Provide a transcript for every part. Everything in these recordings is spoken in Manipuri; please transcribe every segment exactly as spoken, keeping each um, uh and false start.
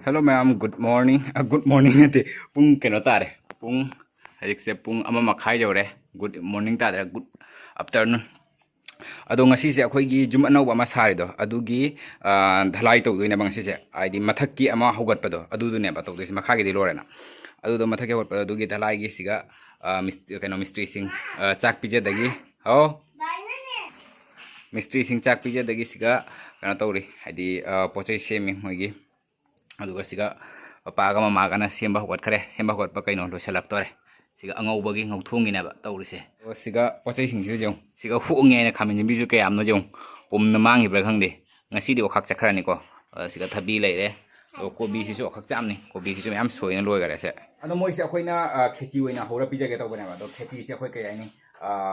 Hello ꯃꯌꯥꯝ, good morning. Good morning ꯅꯠꯇꯦ, ꯄꯨꯡ ꯀꯩꯅꯣ ꯇꯥꯔꯦ, ꯄꯨꯡ ꯍꯧꯖꯤꯛꯁꯦ ꯄꯨꯡ ꯑꯃ ꯃꯈꯥꯏ ꯌꯧꯔꯦ꯫ Good morning ꯇꯥꯗ꯭ꯔꯦ, good afternoon. ꯑꯗꯣ ꯉꯁꯤꯁꯦ ꯑꯩꯈꯣꯏꯒꯤ ꯌꯨꯝ ꯑꯅꯧꯕ ꯑꯃ ꯁꯥꯔꯤꯗꯣ, ꯑꯗꯨꯒꯤ ꯙꯂꯥꯏ ꯇꯧꯗꯣꯏꯅꯦꯕ ꯉꯁꯤꯁꯦ, ꯍꯥꯏꯗꯤ ꯃꯊꯛꯀꯤ ꯑꯃ ꯍꯧꯒꯠꯄꯗꯣ ꯑꯗꯨꯗꯨꯅꯦꯕ ꯇꯧꯗꯣꯏꯁꯦ, ꯃꯈꯥꯒꯤꯗꯤ ꯂꯣꯏꯔꯦꯅ꯫ ꯑꯗꯨꯗꯣ ꯃꯊꯛꯀꯤ ꯍꯧꯒꯠꯄꯗꯣ ꯑꯗꯨꯒꯤ ꯙꯂꯥꯏꯒꯤ ꯁꯤꯒ ꯀꯩꯅꯣ ꯃꯤꯁꯇ꯭ꯔꯤꯁꯤꯡ ꯆꯥꯛ ꯄꯤꯖꯗꯒꯤ, ꯍꯥꯎ, ꯃꯤꯁꯇ꯭ꯔꯤꯁꯤꯡ ꯆꯥꯛ ꯄꯤꯖꯗꯒꯤ ꯁꯤꯒ ꯀꯩꯅꯣ ꯇꯧꯔꯤ, ꯍꯥꯏꯗꯤ ꯄꯣꯠ ꯆꯩ ꯁꯦꯝꯃꯤ ꯃꯣꯏꯒꯤ꯫ ꯑꯗꯨꯒ ꯁꯤꯒ ꯄꯄꯥꯒ ꯃꯃꯥꯒꯅ ꯁꯦꯝꯕ ꯍꯧꯒꯠꯈ꯭ꯔꯦ꯫ ꯁꯦꯝꯕ ꯍꯧꯒꯠꯄ ꯀꯩꯅꯣ ꯂꯣꯏꯁꯤꯜꯂꯛꯇꯣꯔꯦ꯫ ꯁꯤꯒ ꯑꯉꯧꯕꯒꯤ ꯉꯧꯊꯣꯡꯒꯤꯅꯦꯕ ꯇꯧꯔꯤꯁꯦ꯫ ꯑꯗꯣ ꯁꯤꯒ ꯄꯣꯠ ꯆꯩꯁꯤꯡꯁꯤꯁꯨ ꯌꯦꯡꯉꯨ꯫ ꯁꯤꯒ ꯍꯣꯡꯉꯦ ꯍꯥꯏꯅ ꯈꯥꯃꯦꯟ ꯁꯤꯟꯕꯤꯁꯨ ꯀꯌꯥꯝꯅꯣ ꯌꯦꯡꯉꯨ꯫ ꯄꯨꯝꯅ ꯃꯥꯡꯈꯤꯕ꯭ꯔꯥ ꯈꯪꯗꯦ꯫ ꯉꯁꯤꯗꯤ ꯑꯣꯈꯥꯛ ꯆꯠꯈ꯭ꯔꯅꯤꯀꯣ꯫ ꯑꯗꯣ ꯁꯤꯒ ꯊꯕꯤ ꯂꯩꯔꯦ꯫ ꯑꯗꯣ ꯀꯣꯕꯤꯁꯤꯁꯨ ꯑꯣꯈꯥꯛ ꯆꯥꯝꯅꯤ꯫ ꯀꯣꯕꯤꯁꯤꯁꯨ ꯃꯌꯥꯝ ꯁꯣꯏꯅ ꯂꯣꯏꯈꯔꯦꯁꯦ꯫ ꯑꯗꯣ ꯃꯣꯏꯁꯦ ꯑꯩꯈꯣꯏꯅ ꯈꯦꯆꯤ ꯑꯣꯏꯅ ꯍꯧꯔ ꯄꯤꯖꯒꯦ ꯇꯧꯕꯅꯦꯕ꯫ ꯑꯗꯣ ꯈꯦꯆꯤꯁꯦ ꯑꯩꯈꯣꯏ ꯀꯩ ꯍꯥꯏꯅꯤ,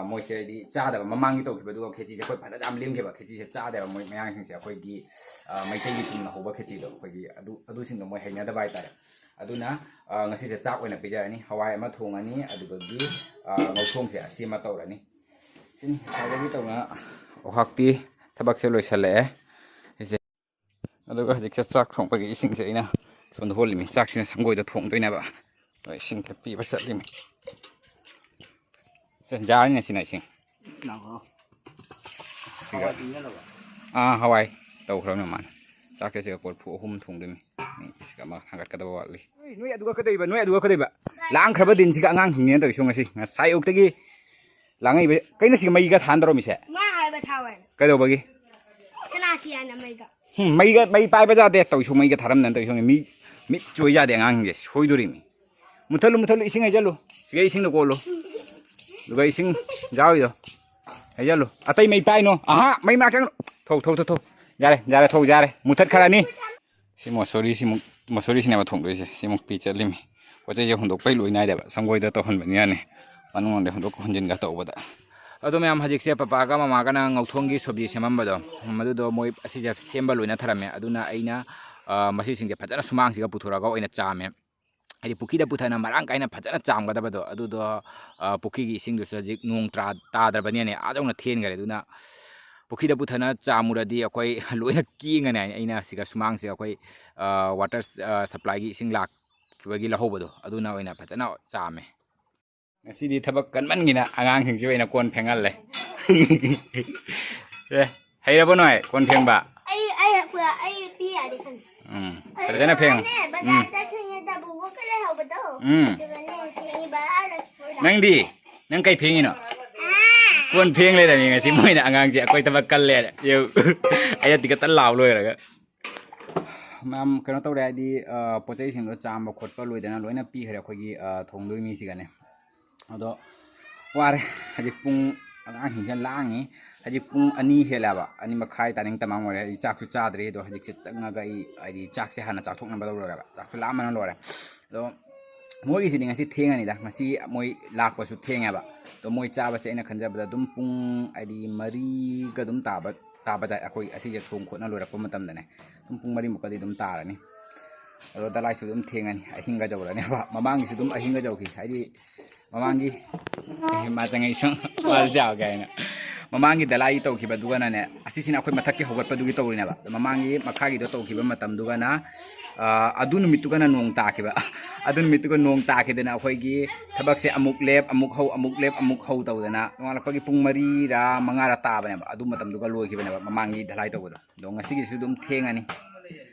ꯃꯣꯏꯁꯦ ꯍꯥꯏꯗꯤ ꯆꯥꯗꯕ ꯃꯃꯥꯡꯒꯤ ꯇꯧꯈꯤꯕ, ꯑꯗꯨꯒ ꯈꯦꯆꯤꯁꯦ ꯑꯩꯈꯣꯏ ꯐꯅ ꯌꯥꯝ ꯂꯦꯝꯈꯤꯕ꯫ ꯈꯦꯆꯤꯁꯦ ꯆꯥꯗꯦꯕ ꯃꯣꯏ ꯃꯌꯥꯡꯁꯤꯡꯁꯦ꯫ ꯑꯩꯈꯣꯏꯒꯤ ꯃꯩꯇꯩꯒꯤ ꯆꯨꯝꯅ ꯍꯧꯕ ꯈꯦꯆꯤꯗꯣ, ꯑꯩꯈꯣꯏꯒꯤ ꯑꯗꯨ ꯑꯗꯨꯁꯤꯡꯗꯣ ꯃꯣꯏ ꯍꯩꯅꯗꯕ ꯍꯥꯏꯇꯥꯔꯦ꯫ ꯑꯗꯨꯅ ꯉꯁꯤꯁꯦ ꯆꯥꯛ ꯑꯣꯏꯅ ꯄꯤꯖꯔꯅꯤ꯫ ꯍꯋꯥꯏ ꯑꯃ ꯊꯣꯡꯉꯅꯤ, ꯑꯗꯨꯗꯒꯤ ꯉꯧꯊꯣꯡꯁꯦ ꯑꯁꯤ ꯑꯃ ꯇꯧꯔꯅꯤ꯫ ꯁꯤꯅꯤ ꯉꯁꯥꯏꯗꯒꯤ ꯇꯧꯅ ꯑꯣꯍꯥꯛꯇꯤ ꯊꯕꯛꯁꯦ ꯂꯣꯏꯁꯤꯜꯂꯛꯑꯦ꯫ ꯁꯤꯁꯦ ꯑꯗꯨꯒ ꯍꯧꯖꯤꯛꯁꯦ ꯆꯥꯛ ꯊꯣꯡꯕꯒꯤ ꯏꯁꯤꯡꯁꯦ ꯑꯩꯅ ꯁꯣꯝꯗ ꯍꯣꯜꯂꯤꯃꯤ꯫ ꯆꯥꯛꯁꯤꯅ ꯁꯪꯒꯣꯏꯗ ꯊꯣꯡꯗꯣꯏꯅꯦꯕ꯫ ꯑꯗꯣ ꯏꯁꯤꯡꯁꯦ ꯄꯤꯕ ꯆꯠꯂꯤꯃꯤ꯫ ꯁꯦ, ꯖꯥꯔꯅꯤꯅ ꯁꯤꯅ ꯏꯁꯤꯡ꯫ ꯁꯤꯒ꯫ ꯑꯥ, ꯍꯋꯥꯏ ꯇꯧꯈ꯭ꯔꯕꯅꯤ ꯃꯥꯅ꯫ ꯆꯥꯛꯁꯦ ꯁꯤꯒ ꯀꯣꯔꯐꯨ ꯑꯍꯨꯝ ꯊꯣꯡꯗꯣꯏꯅꯤ꯫ ꯁꯤꯒ ꯑꯃ ꯊꯥꯡꯒꯠꯀꯗꯕ ꯋꯥꯠꯂꯤ꯫ ꯅꯣꯏ, ꯅꯣꯏ ꯑꯗꯨꯒ ꯀꯩꯗꯧꯕ? ꯅꯣꯏ ꯑꯗꯨꯒ ꯀꯩꯗꯧꯕ? ꯂꯥꯡꯈ꯭ꯔꯕ ꯗꯤꯟꯁꯤꯒ ꯑꯉꯥꯡꯁꯤꯡꯅꯦꯅ ꯇꯧꯔꯤꯁꯨ ꯉꯁꯤ꯫ ꯉꯁꯥꯏ ꯑꯌꯨꯛꯇꯒꯤ ꯂꯥꯡꯉꯛꯏꯕ꯫ ꯀꯩꯅꯣ ꯁꯤꯒ ꯃꯩꯒ ꯊꯥꯟꯗꯧꯔꯝꯃꯤꯁꯦ? ꯃꯥ ꯍꯥꯏꯕ ꯊꯥꯎ ꯍꯥꯏꯅ꯫ ꯀꯩꯗꯧꯕꯒꯤ? ꯁꯅꯥꯁꯤ ꯍꯥꯏꯅ ꯃꯩꯒ꯫ ꯍꯨꯝ, ꯃꯩꯒ, ꯃꯩ ꯄꯥꯏꯕ ꯌꯥꯗꯦ ꯇꯧꯔꯤꯁꯨ, ꯃꯩꯒ ꯊꯥꯔꯝꯗꯅ ꯇꯧꯔꯤꯁꯨ꯫ ꯃꯤ, ꯃꯤꯠ ꯆꯣꯏ ꯌꯥꯗꯦ ꯑꯉꯥꯡꯁꯤꯡꯁꯦ, ꯁꯣꯏꯗꯣꯔꯤꯃꯤ꯫ ꯃꯨꯊꯠꯂꯨ, ꯃꯨꯊꯠꯂꯨ, ꯏꯁꯤꯡ ꯍꯩꯖꯜꯂꯨ꯫ ꯁꯤꯒ ꯏꯁꯤꯡꯗꯣ ꯀꯣꯠꯂꯨ꯫ ꯑꯗꯨꯒ ꯏꯁꯤꯡ ꯖꯥꯔꯒꯤꯗꯣ ꯍꯩꯖꯜꯂꯨ꯫ ꯑꯇꯩ ꯃꯩ ꯄꯥꯏꯅꯣ꯫ ꯑꯍꯥ, ꯃꯩ ꯃꯅꯥꯛ ꯆꯪꯒꯅꯨ꯫ ꯊꯧ, ꯊꯧ, ꯊꯧ, ꯊꯧ꯫ ꯌꯥꯔꯦ, ꯌꯥꯔꯦ, ꯊꯧ, ꯌꯥꯔꯦ꯫ ꯃꯨꯊꯠꯈ꯭ꯔꯅꯤ꯫ ꯁꯤ ꯃꯣꯁꯣꯔꯤ, ꯁꯤꯃꯨꯛ, ꯃꯣꯁꯣꯔꯤꯁꯤꯅꯦꯕ ꯊꯣꯡꯗꯣꯏꯁꯦ꯫ ꯁꯤꯃꯨꯛ ꯄꯤ ꯆꯠꯂꯤꯃꯤ꯫ ꯄꯣꯠ ꯆꯩꯁꯦ ꯍꯨꯟꯗꯣꯛꯄꯩ ꯂꯣꯏ ꯅꯥꯏꯗꯕ꯫ ꯁꯪꯒꯣꯏꯗ ꯇꯧꯍꯟꯕꯅꯤꯅꯅꯦ꯫ ꯃꯅꯨꯡꯂꯣꯝꯗ ꯍꯨꯟꯗꯣꯛꯀ ꯍꯨꯟꯖꯤꯟꯒ ꯇꯧꯕꯗ꯫ ꯑꯗꯣ ꯃꯌꯥꯝ, ꯍꯧꯖꯤꯛꯁꯦ ꯄꯄꯥꯒ ꯃꯃꯥꯒꯅ ꯉꯧꯊꯣꯡꯒꯤ ꯁꯣꯕꯤ ꯁꯦꯝꯃꯝꯕꯗꯣ, ꯃꯗꯨꯗꯣ ꯃꯣꯏ ꯑꯁꯤꯁꯦ ꯁꯦꯝꯕ ꯂꯣꯏꯅ ꯊꯔꯝꯃꯦ꯫ ꯑꯗꯨꯅ ꯑꯩꯅ, ꯑ, ꯃꯁꯤꯁꯤꯡꯁꯦ ꯐꯖꯅ ꯁꯨꯃꯥꯡꯁꯤꯒ ꯄꯨꯊꯣꯔꯒ ꯑꯣꯏꯅ ꯆꯥꯝꯃꯦ꯫ ꯍꯥꯏꯗꯤ ꯄꯨꯈ꯭ꯔꯤꯗ ꯄꯨꯊꯅ ꯃꯔꯥꯡ ꯀꯥꯏꯅ ꯐꯖꯅ ꯆꯥꯝꯒꯗꯕꯗꯣ, ꯑꯗꯨꯗꯣ, ꯑ, ꯄꯨꯈ꯭ꯔꯤꯒꯤ ꯏꯁꯤꯡꯗꯨꯁꯨ ꯍꯧꯖꯤꯛ ꯅꯣꯡ ꯇ꯭ꯔꯥ-, ꯇꯥꯗ꯭ꯔꯕꯅꯤꯅꯅꯦ, ꯑꯥ ꯌꯧꯅ ꯊꯦꯟꯈꯔꯦ꯫ ꯑꯗꯨꯅ ꯄꯨꯈ꯭ꯔꯤꯗ ꯄꯨꯊꯅ ꯆꯥꯝꯃꯨꯔꯗꯤ ꯑꯩꯈꯣꯏ ꯂꯣꯏꯅ ꯀꯦꯡꯉꯅꯤ ꯍꯥꯏꯅ ꯑꯩꯅ ꯁꯤꯒ ꯁꯨꯃꯥꯡꯁꯦ ꯑꯩꯈꯣꯏ ꯋꯥꯇꯔ ꯁꯄ꯭ꯂꯥꯏꯒꯤ ꯏꯁꯤꯡ ꯂꯥꯛꯈꯤꯕꯒꯤ ꯂꯧꯍꯧꯕꯗꯣ ꯑꯗꯨꯅ ꯑꯣꯏꯅ ꯐꯖꯅ ꯆꯥꯝꯃꯦ꯫ ꯉꯁꯤꯗꯤ ꯊꯕꯛ ꯀꯟꯃꯟꯒꯤꯅ ꯑꯉꯥꯡꯁꯤꯡꯁꯤ ꯑꯣꯏꯅ ꯀꯣꯟ ꯐꯦꯡꯍꯜꯂꯦ꯫ ꯑꯦ, ꯍꯩꯔꯕꯣ ꯅꯣꯏ ꯀꯣꯟ ꯐꯦꯡꯕ? ꯑꯩ ꯑꯩ ꯑꯩ ꯄꯤ ꯌꯥꯗꯦ ꯈꯪꯉꯦ꯫ ꯎꯝ꯫ ꯐꯖꯅ ꯐꯦꯡꯉꯨ꯫ ꯑꯗꯨꯒꯅꯦ, ꯎꯝ꯫ ꯕꯖꯥꯔ ꯆꯠꯈ꯭ꯔꯤꯉꯩꯗ ꯕꯨꯕꯣꯛꯀ ꯂꯩꯍꯧꯕꯗꯣ꯫ ꯎꯝ꯫ ꯑꯗꯨꯒꯅꯦ ꯐꯦꯡꯉꯤꯕ ꯑꯥ ꯂꯩꯈꯣꯗ꯫ ꯅꯪꯗꯤ? ꯅꯪ ꯀꯩ ꯐꯦꯡꯉꯤꯅꯣ? ꯀꯣꯟ ꯐꯦꯡ ꯂꯩꯔꯝꯃꯤ ꯉꯁꯤ ꯃꯣꯏꯅ ꯑꯉꯥꯡꯁꯦ ꯑꯩꯈꯣꯏ ꯊꯕꯛ ꯀꯜꯂꯦꯅ꯫ ꯌꯦꯡꯉꯨ꯫ ꯑꯩꯅ ꯇꯤꯀꯠꯇ ꯂꯥꯎ ꯂꯣꯏꯔꯒ꯫ ꯃꯌꯥꯝ ꯀꯩꯅꯣ ꯇꯧꯔꯦ ꯍꯥꯏꯗꯤ, ꯑ, ꯄꯣꯠ ꯆꯩꯁꯤꯡꯗꯣ ꯆꯥꯝꯕ ꯈꯣꯠꯄ ꯂꯣꯏꯗꯅ ꯂꯣꯏꯅ ꯄꯤꯈ꯭ꯔꯦ ꯑꯩꯈꯣꯏꯒꯤ, ꯑ, ꯊꯣꯡꯗꯣꯏ ꯃꯤꯁꯤꯒꯅꯦ꯫ ꯑꯗꯣ ꯋꯥꯔꯦ꯫ ꯍꯧꯖꯤꯛ ꯄꯨꯡ, ꯑꯉꯥꯡꯁꯤꯡꯁꯦ ꯂꯥꯡꯉꯤ꯫ ꯍꯧꯖꯤꯛ ꯄꯨꯡ ꯑꯅꯤ ꯍꯦꯜꯂꯦꯕ, ꯑꯅꯤ ꯃꯈꯥꯏ ꯇꯥꯅꯤꯡ ꯇꯃꯥꯡ ꯑꯣꯏꯔꯦ꯫ ꯑꯩ ꯆꯥꯛꯁꯨ ꯆꯥꯗ꯭ꯔꯤ꯫ ꯑꯗꯣ ꯍꯧꯖꯤꯛꯁꯦ ꯆꯪꯉꯒ ꯑꯩ ꯍꯥꯏꯗꯤ ꯆꯥꯛꯁꯦ ꯍꯥꯟꯅ ꯆꯥꯊꯣꯛꯅꯕ ꯇꯧꯔꯒꯦꯕ꯫ ꯆꯥꯛꯁꯨ ꯂꯥꯝꯕꯅ ꯂꯣꯏꯔꯦ꯫ ꯑꯗꯣ ꯃꯣꯏꯒꯤꯁꯤꯗꯤ ꯉꯁꯤ ꯊꯦꯡꯉꯅꯤꯗ꯫ ꯉꯁꯤ ꯃꯣꯏ ꯂꯥꯛꯄꯁꯨ ꯊꯦꯡꯉꯦꯕ꯫ ꯑꯗꯣ ꯃꯣꯏ ꯆꯥꯕꯁꯦ ꯑꯩꯅ ꯈꯟꯖꯕꯗ ꯑꯗꯨꯝ ꯄꯨꯡ ꯍꯥꯏꯗꯤ ꯃꯔꯤꯒ ꯑꯗꯨꯝ ꯇꯥꯕ, ꯇꯥꯕ ꯇꯥꯏ꯫ ꯑꯩꯈꯣꯏ ꯑꯁꯤꯁꯦ ꯊꯣꯡ ꯈꯣꯠꯅ ꯂꯣꯏꯔꯛꯄ ꯃꯇꯝꯗꯅꯦ ꯑꯗꯨꯝ ꯄꯨꯡ ꯃꯔꯤꯃꯨꯛꯀꯗꯤ ꯑꯗꯨꯝ ꯇꯥꯔꯅꯤ꯫ ꯑꯗꯣ ꯗꯂꯥꯏꯁꯨ ꯑꯗꯨꯝ ꯊꯦꯡꯉꯅꯤ, ꯑꯍꯤꯡꯒ ꯌꯧꯔꯅꯦꯕ꯫ ꯃꯃꯥꯡꯒꯤꯁꯨ ꯑꯗꯨꯝ ꯑꯍꯤꯡꯒ ꯌꯧꯈꯤ꯫ ꯍꯥꯏꯗꯤ ꯃꯃꯥꯡꯒꯤ, ꯑꯦ, ꯃꯥ ꯆꯪꯉꯛꯏ ꯁꯨꯝ, ꯃꯥꯁꯨ ꯆꯥꯎꯒꯦ ꯍꯥꯏꯅ꯫ ꯃꯃꯥꯡꯒꯤ ꯗꯂꯥꯏ ꯇꯧꯈꯤꯕꯗꯨꯒꯅꯅꯦ, ꯑꯁꯤꯁꯤꯅ ꯑꯩꯈꯣꯏ ꯃꯊꯛꯀꯤ ꯍꯧꯒꯠꯄꯗꯨꯒꯤ ꯇꯧꯔꯤꯅꯦꯕ꯫ ꯑꯗꯣ ꯃꯃꯥꯡꯒꯤ ꯃꯈꯥꯒꯤꯗꯣ ꯇꯧꯈꯤꯕ ꯃꯇꯝꯗꯨꯒꯅ, ꯑ, ꯑꯗꯨ ꯅꯨꯃꯤꯠꯇꯨꯒꯅ ꯅꯣꯡ ꯇꯥꯈꯤꯕ꯫ ꯑꯗꯨ ꯅꯨꯃꯤꯠꯇꯨꯒ ꯅꯣꯡ ꯇꯥꯈꯤꯗꯅ ꯑꯩꯈꯣꯏꯒꯤ ꯊꯕꯛꯁꯦ ꯑꯃꯨꯛ ꯂꯦꯞ, ꯑꯃꯨꯛ ꯍꯧ, ꯑꯃꯨꯛ ꯂꯦꯞ, ꯑꯃꯨꯛ ꯍꯧ ꯇꯧꯗꯅ ꯅꯣꯡꯉꯥꯜꯂꯛꯄꯒꯤ ꯄꯨꯡ ꯃꯔꯤꯔꯥ ꯃꯉꯥꯔꯥ ꯇꯥꯕꯅꯦꯕ꯫ ꯑꯗꯨ ꯃꯇꯝꯗꯨꯒ ꯂꯣꯏꯈꯤꯕꯅꯦꯕ ꯃꯃꯥꯡꯒꯤ ꯗꯂꯥꯏ ꯇꯧꯕꯗꯣ꯫ ꯑꯗꯣ ꯉꯁꯤꯒꯤꯁꯨ ꯑꯗꯨꯝ ꯊꯦꯡꯉꯅꯤ꯫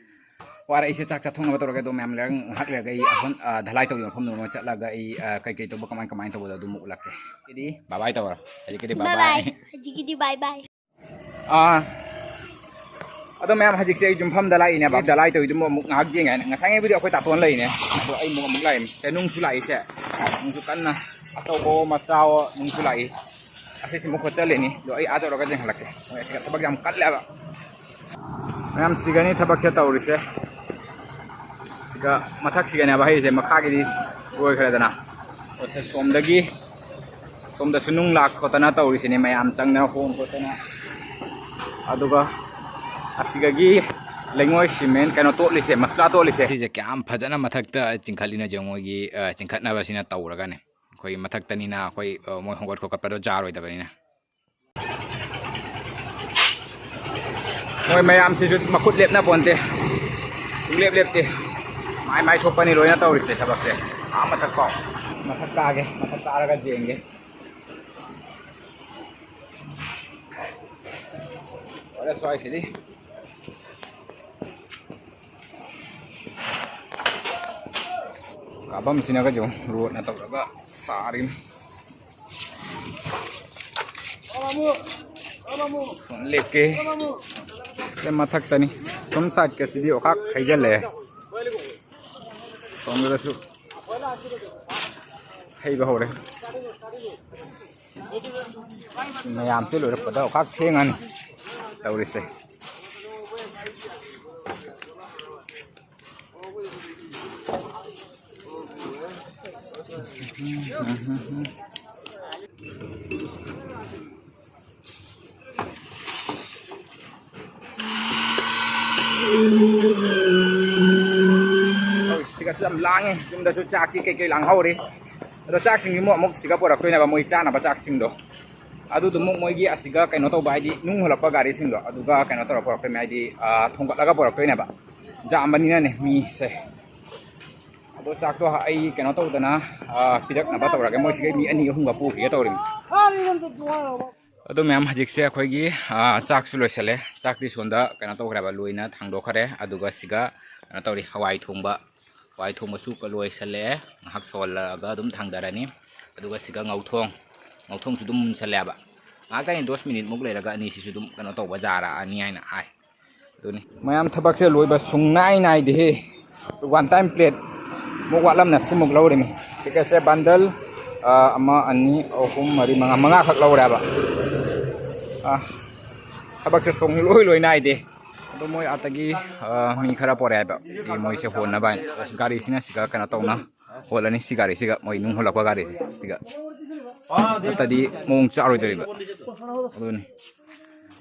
ꯋꯥꯔꯦ, ꯑꯩꯁꯦ ꯆꯥꯛ ꯆꯥꯊꯣꯛꯅꯕ ꯇꯧꯔꯒꯦ꯫ ꯑꯗꯣ ꯃꯌꯥꯝ ꯂꯩꯔꯒ ꯉꯥꯏꯍꯥꯛ ꯂꯩꯔꯒ ꯑꯩ ꯑꯁꯣꯝ, ꯑ, ꯙꯂꯥꯏ ꯇꯧꯔꯤꯕ ꯃꯐꯝꯗꯨ ꯑꯃ ꯆꯠꯂꯒ ꯑꯩ, ꯑ, ꯀꯩꯀꯩ ꯇꯧꯕ, ꯀꯃꯥꯏ ꯀꯃꯥꯏꯅ ꯇꯧꯕꯗꯣ ꯑꯗꯨ ꯑꯃꯨꯛ ꯎꯠꯂꯛꯀꯦ꯫ ꯍꯧꯖꯤꯛꯀꯤꯗꯤ bye bye ꯇꯧꯔꯣ꯫ ꯍꯧꯖꯤꯛꯀꯤꯗꯤ bye bye bye꯫ Bye bye꯫ ꯍꯧꯖꯤꯛꯀꯤꯗꯤ bye bye꯫ ꯑꯥ, ꯑꯗꯣ ꯃꯌꯥꯝ ꯍꯧꯖꯤꯛꯁꯦ ꯑꯩ ꯌꯨꯝꯐꯝꯗ ꯂꯥꯛꯏꯅꯦꯕ꯫ ꯙꯂꯥꯏ ꯇꯧꯔꯤꯗꯨꯃ ꯑꯃꯨꯛ ꯉꯥꯏꯍꯥꯛ ꯌꯦꯡꯒꯦ ꯍꯥꯏꯅ꯫ ꯉꯁꯥꯏꯉꯩꯕꯨꯗꯤ ꯑꯩꯈꯣꯏ ꯇꯥꯇꯣꯟ ꯂꯩꯅꯦ꯫ ꯑꯗꯣ ꯑꯩ ꯑꯃꯨꯛ, ꯑꯃꯨꯛ ꯂꯥꯛꯏꯅꯦ꯫ ꯁꯦ ꯅꯨꯡꯁꯨ ꯂꯥꯛꯏꯁꯦ꯫ ꯅꯨꯡꯁꯨ ꯀꯟꯅ ꯑꯆꯧꯕꯑꯣ ꯃꯆꯥꯑꯣ ꯅꯨꯡꯁꯨ ꯂꯥꯛꯏ꯫ ꯑꯁꯤꯁꯤꯃꯨꯛ ꯈꯣꯠꯆꯜꯂꯤꯅꯤ꯫ ꯑꯗꯣ ꯑꯩ ꯑꯥ ꯇꯧꯔꯒ ꯌꯦꯡꯍꯜꯂꯛꯀꯦ꯫ ꯃꯣꯏ ꯑꯁꯤꯒ ꯊꯕꯛ ꯌꯥꯝ ꯀꯜꯂꯦꯕ꯫ ꯃꯌꯥꯝ ꯁꯤꯒꯅꯤ ꯊꯕꯛꯁꯦ ꯇꯧꯔꯤꯁꯦ꯫ ꯁꯤꯒ ꯃꯊꯛꯁꯤꯒꯅꯦꯕ ꯍꯩꯔꯤꯁꯦ, ꯃꯈꯥꯒꯤꯗꯤ ꯂꯣꯏꯈ꯭ꯔꯦꯗꯅ꯫ ꯑꯣ, ꯁꯦ ꯁꯣꯝꯗꯒꯤ, ꯁꯣꯝꯗꯁꯨ ꯅꯨꯡ ꯂꯥꯛ ꯈꯣꯠꯇꯅ ꯇꯧꯔꯤꯁꯤꯅꯦ, ꯃꯌꯥꯝ ꯆꯪꯗꯅ ꯍꯣꯟ ꯈꯣꯠꯇꯅ꯫ ꯑꯗꯨꯒ ꯑꯁꯤꯒꯒꯤ ꯂꯩꯉꯣꯏ ꯁꯤꯃꯦꯟ ꯀꯩꯅꯣ ꯇꯣꯠꯂꯤꯁꯦ, ꯃꯁꯂꯥ ꯇꯣꯠꯂꯤꯁꯦ꯫ ꯁꯤꯁꯦ ꯀꯌꯥꯝ ꯐꯖꯅ ꯃꯊꯛꯇ ꯆꯤꯡꯈꯠꯂꯤꯅꯣ ꯌꯦꯡꯉꯣ, ꯃꯣꯏꯒꯤ, ꯑ, ꯆꯤꯡꯈꯠꯅꯕꯁꯤꯅ ꯇꯧꯔꯒꯅꯦ꯫ ꯑꯩꯈꯣꯏ ꯃꯊꯛꯇꯅꯤꯅ ꯑꯩꯈꯣꯏ, ꯑ, ꯃꯣꯏ ꯍꯣꯡꯒꯠ ꯈꯣꯠꯀꯠꯄꯗꯣ ꯌꯥꯔꯣꯏꯗꯕꯅꯤꯅ꯫ ꯃꯣꯏ ꯃꯌꯥꯝꯁꯤꯁꯨ ꯃꯈꯨꯠ ꯂꯦꯞꯅ ꯄꯣꯟꯇꯦ, ꯁꯨꯡꯂꯦꯞ ꯂꯦꯞꯇꯦ꯫ ꯃꯥꯏ ꯃꯥꯏ ꯊꯣꯛꯄꯅꯤ ꯂꯣꯏꯅ ꯇꯧꯔꯤꯁꯦ ꯊꯕꯛꯁꯦ꯫ ꯑꯥ ꯃꯊꯛ ꯐꯥꯎ꯫ ꯃꯊꯛ ꯀꯥꯒꯦ, ꯃꯊꯛ ꯀꯥꯔꯒ ꯌꯦꯡꯒꯦ꯫ ꯂꯣꯏꯔꯦ ꯁ꯭ꯋꯥꯏꯁꯤꯗꯤ꯫ ꯀꯥꯐꯝꯁꯤꯅꯒꯁꯨ ꯔꯣꯠꯅ ꯇꯧꯔꯒ ꯁꯥꯔꯤꯅꯤ꯫ ꯂꯦꯞꯀꯦ꯫ ꯁꯦ ꯃꯊꯛꯇꯅꯤ꯫ ꯁꯨꯝ ꯁꯥꯏꯠꯀꯁꯤꯗꯤ ꯑꯣꯈꯥꯛ ꯍꯩꯖꯜꯂꯛꯑꯦ꯫ ꯁꯣꯝꯗꯁꯨ ꯍꯩꯕ ꯍꯧꯔꯦ꯫ ꯃꯌꯥꯝꯁꯦ ꯂꯣꯏꯔꯛꯄꯗ ꯑꯣꯈꯥꯛ ꯊꯦꯡꯉꯅꯤ ꯇꯧꯔꯤꯁꯦ꯫ ꯁꯤꯒꯁꯨ ꯌꯥꯝ ꯂꯥꯡꯉꯦ꯫ ꯌꯨꯝꯗꯁꯨ ꯆꯥꯛꯇꯤ ꯀꯩꯀꯩ ꯂꯥꯡꯍꯧꯔꯤ꯫ ꯑꯗꯣ ꯆꯥꯛꯁꯤꯡꯁꯤ ꯑꯃꯨꯛ, ꯑꯃꯨꯛ ꯁꯤꯒ ꯄꯨꯔꯛꯇꯣꯏꯅꯦꯕ, ꯃꯣꯏ ꯆꯥꯅꯕ ꯆꯥꯛꯁꯤꯡꯗꯣ꯫ ꯑꯗꯨꯗꯨ ꯑꯃꯨꯛ ꯃꯣꯏꯒꯤ ꯑꯁꯤꯒ ꯀꯩꯅꯣ ꯇꯧꯕ, ꯍꯥꯏꯗꯤ ꯅꯨꯡ ꯍꯨꯜꯂꯛꯄ ꯒꯥꯔꯤꯁꯤꯡꯗꯣ, ꯑꯗꯨꯒ ꯀꯩꯅꯣ ꯇꯧꯔ ꯄꯨꯔꯛꯇꯣꯏꯅꯦ, ꯍꯥꯏꯗꯤ, ꯑꯥ, ꯊꯣꯡꯒꯠꯂꯒ ꯄꯨꯔꯛꯇꯣꯏꯅꯦꯕ꯫ ꯌꯥꯝꯕꯅꯤꯅꯅꯦ ꯃꯤꯁꯦ꯫ ꯑꯗꯣ ꯆꯥꯛꯇꯣ ꯑꯩ ꯀꯩꯅꯣ ꯇꯧꯗꯅ, ꯑꯥ, ꯄꯤꯔꯛꯅꯕ ꯇꯧꯔꯒꯦ꯫ ꯃꯣꯏꯁꯤꯒ ꯃꯤ ꯑꯅꯤ ꯑꯍꯨꯝꯒ ꯄꯨꯈꯤꯒꯦ ꯇꯧꯔꯤꯅꯤ꯫ ꯑꯗꯣ ꯃꯌꯥꯝ, ꯍꯧꯖꯤꯛꯁꯦ ꯑꯩꯈꯣꯏꯒꯤ, ꯑꯥ, ꯆꯥꯛꯁꯨ ꯂꯣꯏꯁꯜꯂꯦ꯫ ꯆꯥꯛꯇꯤ ꯁꯣꯝꯗ ꯀꯩꯅꯣ ꯇꯧꯈ꯭ꯔꯦꯕ, ꯂꯣꯏꯅ ꯊꯥꯡꯗꯣꯛꯈ꯭ꯔꯦ꯫ ꯑꯗꯨꯒ ꯁꯤꯒ ꯀꯩꯅꯣ ꯇꯧꯔꯤ, ꯍꯋꯥꯏ ꯊꯣꯡꯕ꯫ ꯍꯋꯥꯏ ꯊꯣꯡꯕꯁꯨ ꯂꯣꯏꯁꯜꯂꯛꯑꯦ꯫ ꯉꯥꯏꯍꯥꯛ ꯁꯧꯍꯜꯂꯒ ꯑꯗꯨꯝ ꯊꯥꯡꯗꯔꯅꯤ꯫ ꯑꯗꯨꯒ ꯁꯤꯒ ꯉꯧꯊꯣꯡ, ꯉꯧꯊꯣꯡꯁꯨ ꯑꯗꯨꯝ ꯃꯨꯟꯁꯜꯂꯦꯕ꯫ ꯉꯥꯏꯍꯥꯛꯇꯪ ꯗꯣꯁ ꯃꯤꯅꯤꯠꯃꯨꯛ ꯂꯩꯔꯒ ꯑꯅꯤꯁꯤꯁꯨ ꯑꯗꯨꯝ ꯀꯩꯅꯣ ꯇꯧꯕ ꯌꯥꯔꯛꯑꯅꯤ ꯍꯥꯏꯅ ꯍꯥꯏ꯫ ꯑꯗꯨꯅꯤ꯫ ꯃꯌꯥꯝ ꯊꯕꯛꯁꯦ ꯂꯣꯏꯕ ꯁꯨꯡꯅꯥꯏ ꯅꯥꯏꯗꯦꯍꯦ꯫ One time plate ꯃꯨꯛ ꯋꯥꯠꯂꯝꯅ ꯁꯤꯃꯨꯛ ꯂꯧꯔꯤꯃꯤ꯫ ꯇꯤꯀꯦꯠꯁꯦ ꯕꯟꯗꯜ, ꯑ, ꯑꯃ, ꯑꯅꯤ, ꯑꯍꯨꯝ, ꯃꯔꯤ, ꯃꯉꯥ, ꯃꯉꯥꯈꯛ ꯂꯧꯔꯦꯕ꯫ ꯑ, ꯊꯕꯛꯁꯦ ꯁꯨꯡꯂꯣꯏ ꯂꯣꯏ ꯅꯥꯏꯗꯦ꯫ ꯑꯗꯣ ꯃꯣꯏ ꯑꯥꯗꯒꯤ, ꯑ, ꯃꯤ ꯈꯔ ꯄꯣꯔꯛꯑꯦ ꯍꯥꯏꯕ꯫ ꯃꯣꯏꯁꯦ ꯍꯣꯟꯅꯕ ꯍꯥꯏꯅ꯫ ꯒꯥꯔꯤꯁꯤꯅ ꯁꯤꯒ ꯀꯩꯅꯣ ꯇꯧꯅ ꯍꯣꯜꯂꯅꯤ꯫ ꯁꯤ ꯒꯥꯔꯤꯁꯤꯒ, ꯃꯣꯏ ꯅꯨꯡ ꯍꯣꯜꯂꯛꯄ ꯒꯥꯔꯤꯁꯦ ꯁꯤꯒ꯫ ꯅꯠꯇꯗꯤ ꯃꯑꯣꯡ ꯆꯥꯔꯣꯏꯗꯧꯔꯤꯕ꯫ ꯑꯗꯨꯅꯤ꯫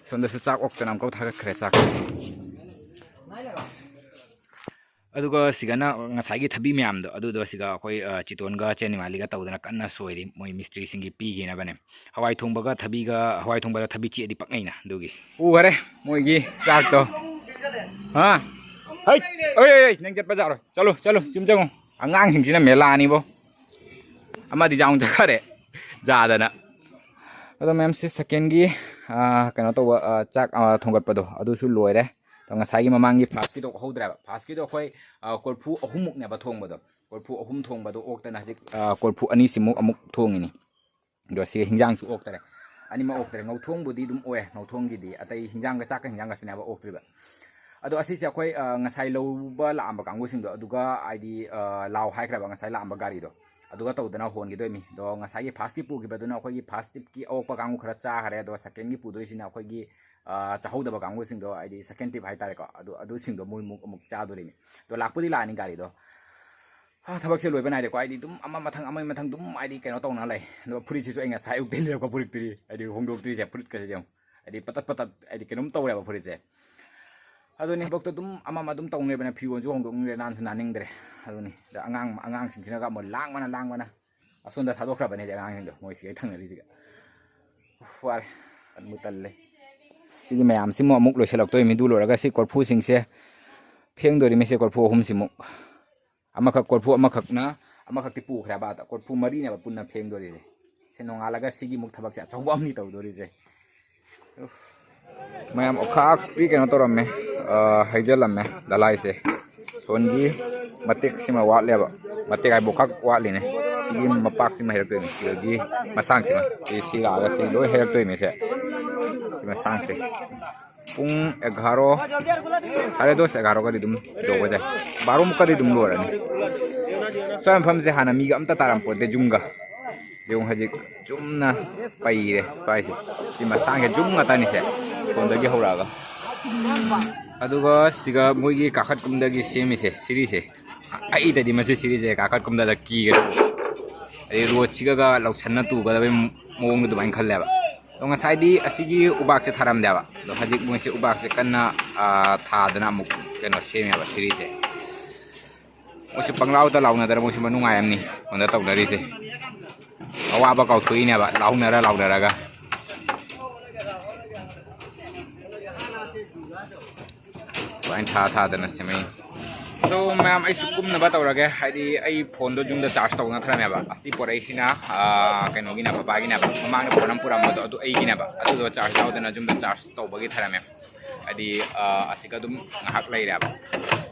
ꯁꯣꯝꯗꯁꯨ ꯆꯥꯛ ꯑꯣꯛꯇꯅ ꯑꯃꯨꯛꯀ ꯊꯥꯒꯠꯈ꯭ꯔꯦ ꯆꯥꯛ꯫ ꯑꯗꯨꯒ ꯁꯤꯒꯅ ꯉꯁꯥꯏꯒꯤ ꯊꯕꯤ ꯃꯌꯥꯝꯗꯣ, ꯑꯗꯨꯗꯣ ꯁꯤꯒ ꯑꯩꯈꯣꯏ, ꯑ, ꯆꯤꯇꯣꯟꯒ ꯆꯦꯟꯅꯤꯃꯥꯂꯤꯒ ꯇꯧꯗꯅ ꯀꯟꯅ ꯁꯣꯏꯔꯤ, ꯃꯣꯏ ꯃꯤꯁꯇ꯭ꯔꯤꯁꯤꯡꯒꯤ ꯄꯤꯈꯤꯅꯕꯅꯦ꯫ ꯍꯋꯥꯏ ꯊꯣꯡꯕꯒ ꯊꯕꯤꯒ, ꯍꯋꯥꯏ ꯊꯣꯡꯕꯗ ꯊꯕꯤ ꯆꯤꯛꯑꯗꯤ ꯄꯛꯅꯩꯅ, ꯑꯗꯨꯒꯤ꯫ ꯎꯈꯔꯦ ꯃꯣꯏꯒꯤ ꯆꯥꯛꯇꯣ꯫ ꯍꯥ? ꯍꯩ! ꯑꯣꯏ, ꯑꯣꯏ, ꯑꯣꯏ, ꯅꯪ ꯆꯠꯄ ꯌꯥꯔꯣꯏ꯫ ꯆꯠꯂꯣ, ꯆꯠꯂꯣ, ꯌꯨꯝ ꯆꯪꯉꯣ꯫ ꯑꯉꯥꯡꯁꯤꯡꯁꯤꯅ ꯃꯦꯂꯥꯅꯤꯕꯣ꯫ ꯑꯃꯗꯤ ꯌꯥꯎꯅ ꯆꯠꯈꯔꯦ, ꯌꯥꯗꯅ꯫ ꯑꯗꯣ ꯃꯌꯥꯝꯁꯤ ꯁꯦꯀꯦꯟꯒꯤ, ꯑ, ꯀꯩꯅꯣ ꯇꯧꯕ, ꯑ, ꯆꯥꯛ, ꯑ, ꯊꯣꯡꯒꯠꯄꯗꯣ ꯑꯗꯨꯁꯨ ꯂꯣꯏꯔꯦ꯫ ꯑꯗꯣ ꯉꯁꯥꯏꯒꯤ ꯃꯃꯥꯡꯒꯤ ꯐꯥꯔꯁꯀꯤꯗꯣ ꯍꯧꯗ꯭ꯔꯦꯕ꯫ ꯐꯥꯔꯁꯀꯤꯗꯣ ꯑꯩꯈꯣꯏ, ꯑ, ꯀꯣꯔꯐꯨ ꯑꯍꯨꯝꯃꯨꯛꯅꯦꯕ ꯊꯣꯡꯕꯗꯣ꯫ ꯀꯣꯔꯐꯨ ꯑꯍꯨꯝ ꯊꯣꯡꯕꯗꯣ ꯑꯣꯛꯇꯅ ꯍꯧꯖꯤꯛ, ꯑ, ꯀꯣꯔꯐꯨ ꯑꯅꯤꯁꯤꯃꯨꯛ ꯑꯃꯨꯛ ꯊꯣꯡꯉꯤꯅꯤ꯫ ꯑꯗꯣ ꯁꯤꯒ ꯍꯤꯟꯖꯥꯡꯁꯨ ꯑꯣꯛꯇꯔꯦ꯫ ꯑꯅꯤꯃꯛ ꯑꯣꯛꯇꯔꯦ꯫ ꯉꯧꯊꯣꯡꯕꯨꯗꯤ ꯑꯗꯨꯝ ꯑꯣꯛꯑꯦ꯫ ꯉꯧꯊꯣꯡꯒꯤꯗꯤ ꯑꯇꯩ ꯍꯤꯟꯖꯥꯡꯒ ꯆꯥꯛꯀ ꯍꯤꯟꯖꯥꯡꯒꯁꯤꯅꯦꯕ ꯑꯣꯛꯇ꯭ꯔꯤꯕ꯫ ꯑꯗꯣ ꯑꯁꯤꯁꯦ ꯑꯩꯈꯣꯏ, ꯑ, ꯉꯁꯥꯏ ꯂꯧꯕ ꯂꯥꯛꯑꯝꯕ ꯀꯥꯡꯕꯨꯁꯤꯡꯗꯣ ꯑꯗꯨꯒ ꯍꯥꯏꯗꯤ, ꯑ, ꯂꯥꯎ ꯍꯥꯏꯈ꯭ꯔꯕ ꯉꯁꯥꯏ ꯂꯥꯛꯑꯝꯕ ꯒꯥꯔꯤꯗꯣ꯫ ꯑꯗꯨꯒ ꯇꯧꯗꯅ ꯍꯣꯟꯈꯤꯗꯣꯏꯅꯤ꯫ ꯑꯗꯣ ꯉꯁꯥꯏꯒꯤ ꯐꯥꯔꯁꯀꯤ ꯄꯨꯈꯤꯕꯗꯨꯅ ꯑꯩꯈꯣꯏꯒꯤ ꯐꯥꯔꯁ ꯇꯤꯞꯀꯤ ꯑꯑꯣꯛꯄ ꯀꯥꯡꯕꯨ ꯈꯔ ꯆꯥꯈꯔꯦ꯫ ꯑꯗꯣ ꯁꯦꯀꯦꯟꯒꯤ ꯄꯨꯗꯣꯏꯁꯤꯅ ꯑꯩꯈꯣꯏꯒꯤ, ꯑ, ꯆꯥꯍꯧꯗꯕ ꯀꯥꯡꯕꯨꯁꯤꯡꯗꯣ, ꯍꯥꯏꯗꯤ ꯁꯦꯀꯦꯟ ꯇꯤꯞ ꯍꯥꯏꯇꯥꯔꯦꯀꯣ꯫ ꯑꯗꯨ, ꯑꯗꯨꯁꯤꯡꯗꯣ ꯃꯣꯏ ꯑꯃꯨꯛ, ꯑꯃꯨꯛ ꯆꯥꯗꯣꯔꯤꯅꯤ꯫ ꯑꯗꯣ ꯂꯥꯛꯄꯨꯗꯤ ꯂꯥꯛꯑꯅꯤ ꯒꯥꯔꯤꯗꯣ꯫ ꯍꯥ, ꯊꯕꯛꯁꯦ ꯂꯣꯏꯕ ꯅꯥꯏꯗꯦꯀꯣ꯫ ꯍꯥꯏꯗꯤ ꯑꯗꯨꯝ ꯑꯃ ꯃꯊꯪ, ꯑꯃ ꯃꯊꯪ ꯑꯗꯨꯝ ꯍꯥꯏꯗꯤ ꯀꯩꯅꯣ ꯇꯧꯅ ꯂꯩ꯫ ꯑꯗꯣ ꯐꯨꯔꯤꯠꯁꯤꯁꯨ ꯑꯩ ꯉꯁꯥꯏ ꯑꯌꯨꯛꯇꯩ ꯂꯩꯔꯛꯄ ꯐꯨꯔꯤꯠꯇꯨꯗꯤ, ꯍꯥꯏꯗꯤ ꯍꯣꯡꯗꯣꯛꯇ꯭ꯔꯤꯁꯦ, ꯐꯨꯔꯤꯠꯀꯁꯦ ꯌꯦꯡꯉꯨ꯫ ꯍꯥꯏꯗꯤ ꯄꯇꯠ ꯄꯇꯠ, ꯍꯥꯏꯗꯤ ꯀꯩꯅꯣꯝ ꯇꯧꯔꯦꯕ ꯐꯨꯔꯤꯠꯁꯦ꯫ ꯑꯗꯨꯅꯤ ꯊꯕꯛꯇꯣ ꯑꯗꯨꯝ ꯑꯃ ꯑꯃ ꯑꯗꯨꯝ ꯇꯧꯅꯦꯕꯅ ꯐꯤꯔꯣꯜꯁꯨ ꯍꯣꯡꯗꯣꯛꯅꯤꯡꯗ꯭ꯔꯦ, ꯅꯥꯟꯁꯨ ꯅꯥꯟꯅꯤꯡꯗ꯭ꯔꯦ꯫ ꯑꯗꯨꯅꯤ꯫ ꯑꯗ ꯑꯉꯥꯡ, ꯑꯉꯥꯡꯁꯤꯡꯁꯤꯅꯒ ꯑꯃꯨꯛ ꯂꯥꯡꯕꯅ, ꯂꯥꯡꯕꯅ꯫ ꯑꯁꯣꯝꯗ ꯊꯥꯗꯣꯛꯈ꯭ꯔꯕꯅꯦ ꯑꯉꯥꯡꯁꯤꯡꯗꯣ, ꯃꯣꯏ ꯁꯤꯒ ꯊꯪꯅꯔꯤꯁꯤꯒ꯫ ꯎꯐ, ꯋꯥꯔꯦ꯫ ꯇꯟꯕꯨ ꯇꯜꯂꯦ꯫ ꯁꯤꯒꯤ ꯃꯌꯥꯝꯁꯤꯃꯨꯛ ꯑꯃꯨꯛ ꯂꯣꯏꯁꯤꯜꯂꯛꯇꯣꯏꯃꯤ꯫ ꯑꯗꯨ ꯂꯣꯏꯔꯒ ꯁꯤ ꯀꯣꯔꯐꯨꯁꯤꯡꯁꯦ ꯐꯦꯡꯗꯣꯔꯤꯃꯤ, ꯁꯤ ꯀꯣꯔꯐꯨ ꯑꯍꯨꯝꯁꯤꯃꯨꯛ꯫ ꯑꯃꯈꯛ, ꯀꯣꯔꯐꯨ ꯑꯃꯈꯛꯅ, ꯑꯃꯈꯛꯇꯤ ꯄꯨꯈ꯭ꯔꯦꯕ ꯑꯥꯗ꯫ ꯀꯣꯔꯐꯨ ꯃꯔꯤꯅꯦꯕ ꯄꯨꯟꯅ ꯐꯦꯡꯗꯣꯔꯤꯁꯦ꯫ ꯁꯤ ꯅꯣꯡꯉꯥꯜꯂꯒ ꯁꯤꯒꯤ ꯑꯃꯨꯛ ꯊꯕꯛꯁꯦ ꯑꯆꯧꯕ ꯑꯃꯅꯤ ꯇꯧꯗꯣꯔꯤꯁꯦ꯫ ꯎꯐ꯫ ꯃꯌꯥꯝ ꯑꯣꯈꯥꯛꯇꯤ ꯀꯩꯅꯣ ꯇꯧꯔꯝꯃꯦ, ꯑ, ꯍꯩꯖꯜꯂꯝꯃꯦ ꯗꯂꯥꯏꯁꯦ꯫ ꯁꯣꯟꯒꯤ ꯃꯇꯦꯛꯁꯤꯃ ꯋꯥꯠꯂꯦꯕ꯫ ꯃꯇꯦꯛ ꯍꯥꯏꯕꯨ ꯈꯛ ꯋꯥꯠꯂꯤꯅꯦ꯫ ꯁꯤꯒꯤ ꯃꯄꯥꯛꯁꯤꯃ ꯍꯩꯔꯛꯇꯣꯏꯅꯦ꯫ ꯁꯤꯗꯒꯤ ꯃꯁꯥꯡꯁꯤꯃ꯫ ꯁꯤ, ꯁꯤ ꯂꯥꯛꯑꯒ ꯁꯤ ꯂꯣꯏ ꯍꯩꯔꯛꯇꯣꯏꯅꯦ ꯁꯦ꯫ ꯁꯤ ꯃꯁꯥꯡꯁꯦ꯫ ꯄꯨꯡ ꯑꯦꯒꯥꯔꯣ, ꯁꯥꯔꯦ ꯗꯣꯁ, ꯑꯦꯒꯥꯔꯣꯒꯗꯤ ꯑꯗꯨꯝ ꯌꯧꯕ ꯌꯥꯏ꯫ ꯕꯥꯔꯣꯃꯨꯛꯀꯗꯤ ꯑꯗꯨꯝ ꯂꯣꯏꯔꯅꯤ꯫ ꯁ꯭ꯋꯥꯏ ꯃꯐꯝꯁꯦ ꯍꯥꯟꯅ ꯃꯤꯒ ꯑꯝꯇ ꯇꯥꯔꯝꯄꯣꯠꯇꯦ, ꯌꯨꯝꯒ꯫ ꯌꯦꯡꯉꯨ, ꯍꯧꯖꯤꯛ ꯆꯨꯝꯅ ꯄꯩꯔꯦ ꯁ꯭ꯋꯥꯏꯁꯦ꯫ ꯁꯤ ꯃꯁꯥꯡꯁꯦ ꯌꯨꯝ ꯉꯥꯛꯇꯅꯤꯁꯦ꯫ ꯁꯣꯝꯗꯒꯤ ꯍꯧꯔꯛꯑꯒ꯫ ꯑꯗꯨꯒ ꯁꯤꯒ ꯃꯣꯏꯒꯤ ꯀꯥꯈꯠ ꯀꯨꯝꯗꯒꯤ ꯁꯦꯝꯃꯤꯁꯦ, ꯁꯤꯔꯤꯁꯦ꯫ ꯑꯩꯗꯗꯤ ꯃꯁꯤ ꯁꯤꯔꯤꯁꯦ ꯀꯥꯈꯠ ꯀꯨꯝꯗꯗ ꯀꯤꯒꯅꯤ꯫ ꯑꯗꯩ ꯔꯣꯠꯁꯤꯒꯒ ꯂꯧꯁꯟꯅ ꯇꯨꯒꯗꯕꯩ ꯃꯑꯣꯡꯗ ꯑꯗꯨꯃꯥꯏꯅ ꯈꯜꯂꯦꯕ꯫ ꯑꯗꯣ ꯉꯁꯥꯏꯗꯤ ꯑꯁꯤꯒꯤ ꯎꯕꯥꯛꯁꯦ ꯊꯥꯔꯝꯗꯦꯕ꯫ ꯑꯗꯣ ꯍꯧꯖꯤꯛ ꯃꯣꯏꯁꯦ ꯎꯕꯥꯛꯁꯦ ꯀꯟꯅ, ꯑꯥ, ꯊꯥꯗꯅ ꯑꯃꯨꯛ ꯀꯩꯅꯣ ꯁꯦꯝꯃꯦꯕ ꯁꯤꯔꯤꯁꯦ꯫ ꯃꯣꯏꯁꯨ ꯄꯪꯂꯥꯎꯗ ꯂꯥꯎꯅꯗꯅ ꯃꯣꯏꯁꯨ ꯃꯅꯨꯡꯉꯥꯏ ꯑꯃꯅꯤ ꯐꯣꯟꯗ ꯇꯧꯅꯔꯤꯁꯦ꯫ ꯑꯋꯥꯕ ꯀꯥꯎꯊꯣꯛꯏꯅꯦꯕ ꯂꯥꯎꯅꯔ ꯂꯥꯎꯅꯔꯒ꯫ ꯁꯨꯃꯥꯏꯅ ꯊꯥ ꯊꯥꯗꯅ ꯁꯦꯝꯃꯛꯏ꯫ ꯑꯗꯣ ꯃꯌꯥꯝ, ꯑꯩꯁꯨ ꯀꯨꯝꯅꯕ ꯇꯧꯔꯒꯦ, ꯍꯥꯏꯗꯤ ꯑꯩ ꯐꯣꯟꯗꯣ ꯌꯨꯝꯗ ꯆꯥꯔꯖ ꯇꯧꯅꯈ꯭ꯔꯃꯦꯕ꯫ ꯑꯁꯤ ꯄꯣꯔꯛꯏꯁꯤꯅ, ꯑꯥ, ꯀꯩꯅꯣꯒꯤꯅꯦ, ꯄꯄꯥꯒꯤꯅꯦꯕ꯫ ꯃꯃꯥꯡꯗ ꯐꯣꯟ ꯑꯃ ꯄꯨꯔꯝꯕꯗꯣ, ꯑꯗꯨ ꯑꯩꯒꯤꯅꯦꯕ꯫ ꯑꯗꯨꯗꯣ ꯆꯥꯔꯖ ꯌꯥꯎꯗꯅ ꯌꯨꯝꯗ ꯆꯥꯔꯖ ꯇꯧꯕꯒꯤ ꯊꯔꯝꯃꯦ꯫ ꯍꯥꯏꯗꯤ, ꯑꯥ, ꯑꯁꯤꯒ ꯑꯗꯨꯝ ꯉꯥꯏꯍꯥꯛ ꯂꯩꯔꯦꯕ꯫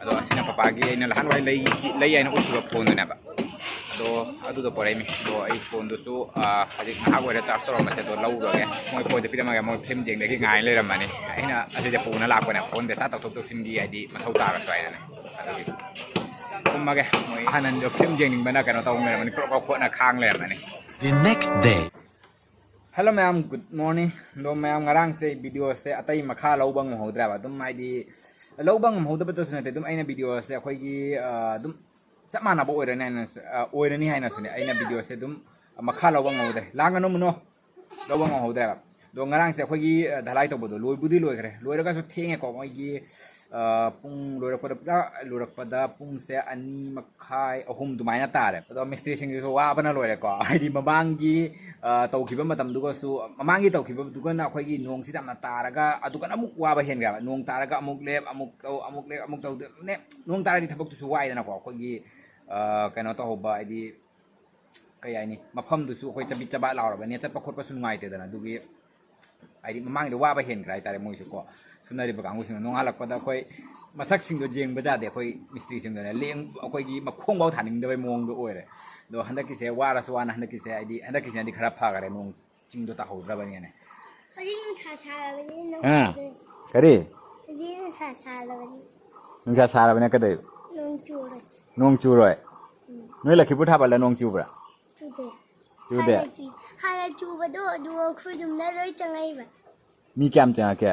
ꯑꯗꯣ ꯑꯁꯤꯅ ꯄꯄꯥꯒꯤ ꯑꯩꯅ ꯅꯍꯥꯟꯋꯥꯏ ꯂꯩ-, ꯂꯩ ꯍꯥꯏꯅ ꯎꯠꯈꯤꯕ ꯐꯣꯟꯗꯨꯅꯦꯕ꯫ ꯑꯗꯣ ꯑꯗꯨꯗꯣ ꯄꯣꯔꯛꯏꯅꯤ꯫ ꯑꯗꯣ ꯑꯩ ꯐꯣꯟꯗꯨꯁꯨ, ꯑꯥ, ꯍꯧꯖꯤꯛ ꯉꯥꯏꯍꯥꯛ ꯑꯣꯏꯔ ꯆꯥꯔꯖ ꯇꯧꯔꯝꯕꯁꯦ, ꯑꯗꯣ ꯂꯧꯔꯨꯔꯒꯦ꯫ ꯃꯣꯏ ꯐꯣꯟꯁꯦ ꯄꯤꯔꯝꯃꯒ ꯃꯣꯏ ꯐꯤꯂꯝ ꯌꯦꯡꯗꯒꯤ ꯉꯥꯏ ꯂꯩꯔꯝꯃꯅꯤ꯫ ꯑꯩꯅ ꯑꯁꯤꯁꯦ ꯄꯨꯅ ꯂꯥꯛꯄꯅꯦ, ꯐꯣꯟ ꯕꯦꯁꯥ ꯇꯧꯊꯣꯛ ꯇꯧꯁꯤꯟꯒꯤ ꯍꯥꯏꯗꯤ ꯃꯊꯧ ꯇꯥꯔꯁꯨ ꯍꯥꯏꯗꯅ꯫ ꯑꯗꯨꯒꯤ ꯀꯨꯝꯃꯒꯦ꯫ ꯃꯣꯏ ꯑꯍꯟ ꯑꯅꯤꯗꯣ ꯐꯤꯂꯝ ꯌꯦꯡꯅꯤꯡꯕꯅ ꯀꯩꯅꯣ ꯇꯧ ꯂꯩꯔꯝꯃꯅꯤ, ꯀ꯭ꯔꯣꯛ ꯀ꯭ꯔꯣꯛ ꯈꯣꯠꯅ ꯈꯥꯡ ꯂꯩꯔꯝꯃꯅꯤ꯫ The next day. Hello ꯃꯌꯥꯝ, good morning꯫ ꯑꯗꯣ ꯃꯌꯥꯝ, ꯉꯔꯥꯡꯁꯦ ꯚꯤꯗꯤꯑꯣꯁꯦ ꯑꯇꯩ ꯃꯈꯥ ꯂꯧꯕ ꯉꯝꯍꯧꯗ꯭ꯔꯦꯕ꯫ ꯑꯗꯨꯝ ꯍꯥꯏꯗꯤ ꯂꯧꯕ ꯉꯝꯍꯧꯗꯕꯗꯁꯨ ꯅꯠꯇꯦ, ꯑꯗꯨꯝ ꯑꯩꯅ ꯚꯤꯗꯤꯑꯣꯁꯦ ꯑꯩꯈꯣꯏꯒꯤ, ꯑ, ꯑꯗꯨꯝ ꯆꯞ ꯃꯥꯟꯅꯕ ꯑꯣꯏꯔꯅꯤ ꯍꯥꯏꯅ, ꯑ, ꯑꯣꯏꯔꯅꯤ ꯍꯥꯏꯅꯁꯨꯅꯦ ꯑꯩꯅ ꯚꯤꯗꯤꯑꯣꯁꯦ ꯑꯗꯨꯝ ꯃꯈꯥ ꯂꯧꯕ ꯉꯝꯍꯧꯗ꯭ꯔꯦ꯫ ꯂꯥꯡꯒꯅꯨ ꯃꯨꯅꯣ꯫ ꯂꯧꯕ ꯉꯝꯍꯧꯗ꯭ꯔꯦꯕ꯫ ꯑꯗꯣ ꯉꯔꯥꯡꯁꯦ ꯑꯩꯈꯣꯏꯒꯤ, ꯑ, ꯙꯂꯥꯏ ꯇꯧꯕꯗꯣ ꯂꯣꯏꯕꯨꯗꯤ ꯂꯣꯏꯈ꯭ꯔꯦ꯫ ꯂꯣꯏꯔꯒꯁꯨ ꯊꯦꯡꯉꯦꯀꯣ꯫ ꯃꯣꯏꯒꯤ, ꯑ, ꯄꯨꯡ ꯂꯣꯏꯔꯛꯄꯗ, ꯄꯨꯔꯥ ꯂꯣꯏꯔꯛꯄꯗ ꯄꯨꯡꯁꯦ ꯑꯅꯤ ꯃꯈꯥꯏ, ꯑꯍꯨꯝ ꯑꯗꯨꯃꯥꯏꯅ ꯇꯥꯔꯦ꯫ ꯑꯗꯣ ꯃꯤꯁꯇ꯭ꯔꯤꯁꯤꯡꯁꯤꯁꯨ ꯋꯥꯕꯅ ꯂꯣꯏꯔꯦꯀꯣ꯫ ꯍꯥꯏꯗꯤ ꯃꯃꯥꯡꯒꯤ, ꯑ, ꯇꯧꯈꯤꯕ ꯃꯇꯝꯗꯨꯒꯁꯨ, ꯃꯃꯥꯡꯒꯤ ꯇꯧꯈꯤꯕꯗꯨꯒꯅ ꯑꯩꯈꯣꯏꯒꯤ ꯅꯣꯡꯁꯤ ꯌꯥꯝꯅ ꯇꯥꯔꯒ ꯑꯗꯨꯒꯅ ꯑꯃꯨꯛ ꯋꯥꯕ ꯍꯦꯟꯈ꯭ꯔꯦꯕ꯫ ꯅꯣꯡ ꯇꯥꯔꯒ ꯑꯃꯨꯛ ꯂꯦꯞ, ꯑꯃꯨꯛ ꯇꯧ, ꯑꯃꯨꯛ ꯂꯦꯞ, ꯑꯃꯨꯛ ꯇꯧꯗꯅꯦ꯫ ꯅꯣꯡ ꯇꯥꯔꯗꯤ ꯊꯕꯛꯇꯨꯁꯨ ꯋꯥꯏꯗꯅꯀꯣ꯫ ꯑꯩꯈꯣꯏꯒꯤ, ꯑ, ꯀꯩꯅꯣ ꯇꯧꯍꯧꯕ, ꯍꯥꯏꯗꯤ ꯀꯩ ꯍꯥꯏꯅꯤ, ꯃꯐꯝꯗꯨꯁꯨ ꯑꯩꯈꯣꯏ ꯆꯕꯤꯠ ꯆꯕꯥꯠ ꯂꯥꯎꯔꯕꯅꯤꯅ ꯆꯠꯄ ꯈꯣꯠꯄꯁꯨ ꯅꯨꯡꯉꯥꯏꯇꯦꯗꯅ꯫ ꯑꯗꯨꯒꯤ ꯍꯥꯏꯗꯤ ꯃꯃꯥꯡꯗ ꯋꯥꯕ ꯍꯦꯟꯈ꯭ꯔꯦ ꯍꯥꯏꯇꯥꯔꯦ ꯃꯣꯏꯁꯨ ꯀꯣ꯫ ꯁꯨꯅꯔꯤꯕ ꯀꯥꯡꯕꯨꯁꯤꯡꯅ ꯅꯣꯡꯉꯥꯜꯂꯛꯄꯗ ꯑꯩꯈꯣꯏ ꯃꯁꯛꯁꯤꯡꯗꯣ ꯌꯦꯡꯕ ꯌꯥꯗꯦ꯫ ꯑꯩꯈꯣꯏ ꯃꯤꯁꯇ꯭ꯔꯤꯁꯤꯡꯗꯨꯅ ꯂꯦꯡ-, ꯑꯩꯈꯣꯏꯒꯤ ꯃꯈꯣꯡꯐꯥꯎ ꯊꯥꯅꯤꯡꯗꯕꯩ ꯃꯑꯣꯡꯗꯣ ꯑꯣꯏꯔꯦ꯫ ꯑꯗꯣ ꯍꯟꯗꯛꯀꯤꯁꯦ ꯋꯥꯔꯁꯨ ꯋꯥꯅ ꯍꯟꯗꯛꯀꯤꯁꯦ ꯍꯥꯏꯗꯤ ꯍꯟꯗꯛꯀꯤꯁꯤꯅꯗꯤ ꯈꯔ ꯐꯈꯔꯦ, ꯅꯣꯡ ꯆꯤꯡꯗꯣ ꯇꯥꯍꯧꯗ꯭ꯔꯕꯅꯤꯅ꯫ ꯍꯧꯖꯤꯛ ꯅꯨꯡꯁꯥ ꯁꯥꯔꯕꯅꯤꯅ ꯅꯣꯡ ꯑꯥ꯫ ꯆꯨꯗꯣꯏꯅꯤ꯫ ꯀꯔꯤ? ꯍꯧꯖꯤꯛ ꯅꯨꯡꯁꯥ ꯁꯥꯔꯕꯅꯤ꯫ ꯅꯨꯡꯁꯥ ꯁꯥꯔꯕꯅꯤꯅ ꯀꯩꯗꯧ? ꯅꯣꯡ ꯆꯨꯔꯣꯏ꯫ ꯅꯣꯡ ꯆꯨꯔꯣꯏ? ꯎꯝ꯫ ꯅꯣꯏ ꯂꯛꯈꯤꯄꯨꯔ ꯊꯥꯕꯜꯗ ꯅꯣꯡ ꯆꯨꯕ꯭ꯔꯥ? ꯆꯨꯗꯦ꯫ ꯆꯨꯗꯦ? ꯍꯥꯟꯅ ꯆꯨꯏ꯫ ꯍꯥꯟꯅ ꯆꯨꯕꯗꯣ ꯑꯗꯨ ꯑꯩꯈꯣꯏ ꯌꯨꯝꯗ ꯂꯣꯏ ꯆꯪꯉꯛꯏꯕ꯫ ꯃꯤ ꯀꯌꯥꯝ ꯆꯪꯉꯛꯀꯦ?